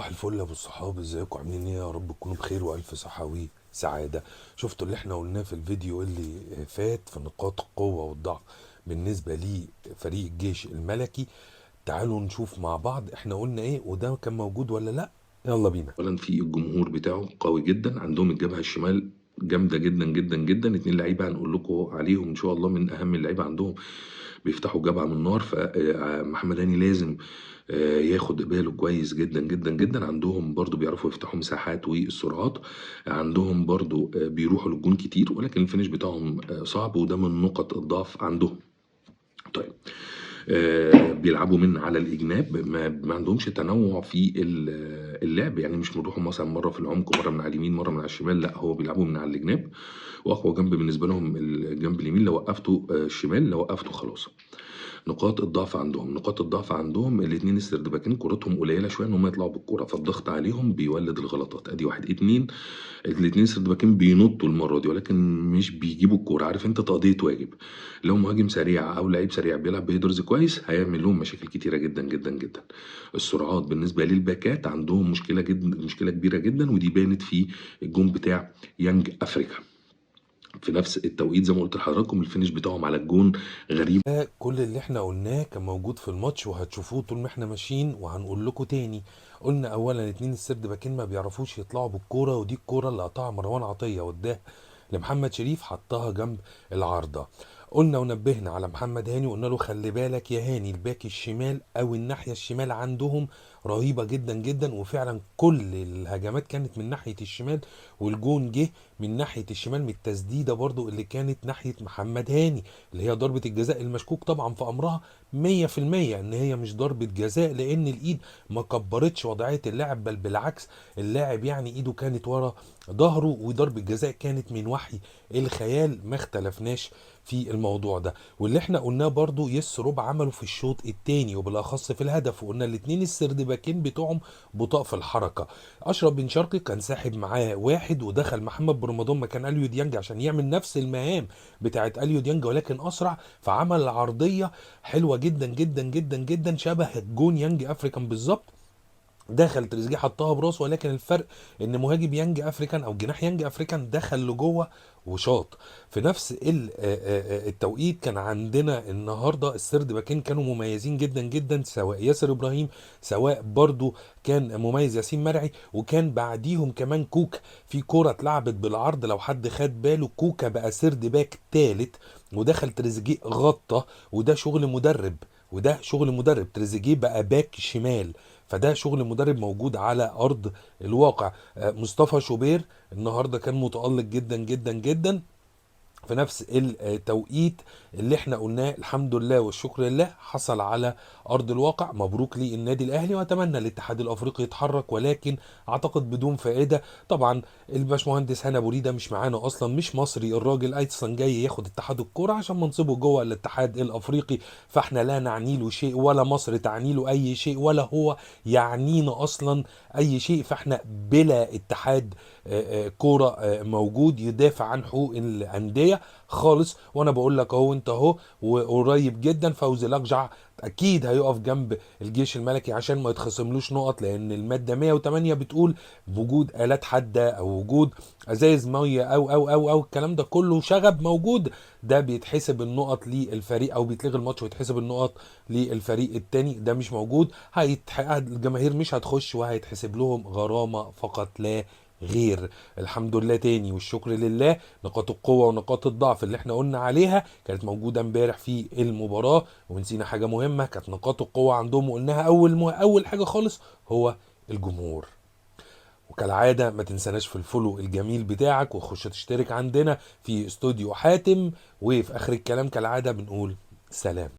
صباح الفل يا ابو الصحاب، ازيكم؟ عاملين ايه؟ يا رب تكونوا بخير والف صحة وسعاده. شفتوا اللي احنا قلناه في الفيديو اللي فات في نقاط القوة والضعف بالنسبة لفريق الجيش الملكي؟ تعالوا نشوف مع بعض احنا قلنا ايه وده كان موجود ولا لا. يلا بينا. اولا في الجمهور بتاعه قوي جدا، عندهم الجبهة الشمال جامدة جدا جدا جدا، 2 لعيبة هنقول لكم عليهم ان شاء الله من اهم اللعيبة عندهم، بيفتحوا جبهة من النار. فمحمد هاني لازم ياخد باله كويس جدا جدا جدا. عندهم برضو بيعرفوا يفتحوا مساحات والسرعات، عندهم برضو بيروحوا للجون كتير، ولكن ال finish بتاعهم صعب، وده من نقط الضعف عندهم. طيب بيلعبوا من على الإجناب، ما عندهمش تنوع في اللعب، يعني مش بيروحوا مثلا مرة في العمق ومرة من على اليمين مرة من على الشمال، لا هو بيلعبوا من على الجناب، وأقوى جنب بالنسبة لهم الجنب اليمين، لو وقفته الشمال لو وقفته خلاص. نقاط الضعف عندهم، نقاط الضعف عندهم الاثنين السردباكين كورتهم قليله شوية ان هم يطلعوا بالكورة، فالضغط عليهم بيولد الغلطات. ادي واحد. اتنين، الاثنين السردباكين بينطوا المرة دي ولكن مش بيجيبوا الكورة، عارف انت تقضيه واجب. لو مهاجم سريع او لعيب سريع بيلعب ب headers كويس هيعمل لهم مشاكل كتيرة جدا جدا جدا. السرعات بالنسبة للباكات عندهم مشكلة جدا، مشكلة كبيرة جدا، ودي بانت في الجون بتاع يانج افريكا. في نفس التوقيت زي ما قلت لحضراتكم ال finish بتاعهم على الجون غريب. كل اللي احنا قلناه كان موجود في الماتش وهتشوفوه طول ما احنا ماشيين، وهنقول لكم تاني. قلنا اولا 2 السرد باكين ما بيعرفوش يطلعوا بالكورة، ودي الكورة اللي قطعها مروان عطية واداها لمحمد شريف حطها جنب العارضة. قلنا ونبهنا على محمد هاني وقلنا له خلي بالك يا هاني، الباك الشمال او الناحية الشمال عندهم رهيبة جدا جدا، وفعلا كل الهجمات كانت من ناحية الشمال، والجون جه من ناحية الشمال من التسديده برضو اللي كانت ناحية محمد هاني، اللي هي ضربه الجزاء المشكوك طبعا في امرها 100% ان هي مش ضربه جزاء، لان الايد ما كبرتش وضعية اللاعب، بل بالعكس اللاعب يعني ايده كانت ورا ظهره، وضربه جزاء كانت من وحي الخيال، ما اختلفناش في الموضوع ده. واللي احنا قلناه برضو يس روب عمله في الشوط الثاني وبالاخص في الهدف، وقلنا الاثنين السردباكين بتوعهم بطاء في الحركة. اشرف بن شرقي كان ساحب معاه واحد، ودخل محمد برمضان مكان اليو ديانج عشان يعمل نفس المهام بتاعت اليو ديانج ولكن اسرع، فعمل عرضية حلوة جدا جدا جدا جدا شبه جون يانج افريكان بالظبط. دخل تريزيجيه حطها براسه، ولكن الفرق ان مهاجم يانج افريكان او جناح يانج افريكان دخل لجوه وشاط. في نفس التوقيت كان عندنا النهارده السرد باكين كانوا مميزين جدا جدا، سواء ياسر ابراهيم سواء برضو كان مميز ياسين مرعي، وكان بعديهم كمان كوكا في كورة اتلعبت بالعرض لو حد خد باله، كوكا بقى third back ثالث ودخل تريزيجيه غطى، وده شغل مدرب، وده شغل مدرب. تريزيجيه بقى باك شمال، فده شغل مدرب موجود على ارض الواقع. مصطفى شوبير النهارده كان متالق جدا جدا جدا في نفس التوقيت اللي احنا قلناه. الحمد لله والشكر لله حصل على ارض الواقع. مبروك للنادي الاهلي، واتمنى الاتحاد الافريقي يتحرك، ولكن اعتقد بدون فائدة. طبعا الباشمهندس هنا بوريده مش معانا اصلا، مش مصري الراجل اصلا، جاي ياخد اتحاد الكورة عشان منصبه جوه الاتحاد الافريقي، فاحنا لا نعني له شيء ولا مصر تعني له اي شيء ولا هو يعنينا اصلا اي شيء. فاحنا بلا اتحاد كورة موجود يدافع عن حقوق الاندية خالص. وانا بقول لك اهو، انت اهو، وقريب جدا فوزي لقجع اكيد هيقف جنب الجيش الملكي عشان ما يتخصملوش نقط، لان المادة 108 بتقول وجود الات حادة او وجود ازايز مية او او او او الكلام ده كله شغب موجود، ده بيتحسب النقط للفريق او بيتلغي الماتش ويتحسب النقط للفريق التاني. ده مش موجود، الجماهير مش هتخش وهيتحسب لهم غرامة فقط لا غير. الحمد لله تاني والشكر لله، نقاط القوة ونقاط الضعف اللي احنا قلنا عليها كانت موجودة امبارح في المباراة. ونسينا حاجة مهمة، كانت نقاط القوة عندهم وقلناها أول حاجة خالص هو الجمهور. وكالعادة ما تنساناش في الفولو الجميل بتاعك، وخش تشترك عندنا في استوديو حاتم. وفي آخر الكلام كالعادة بنقول سلام.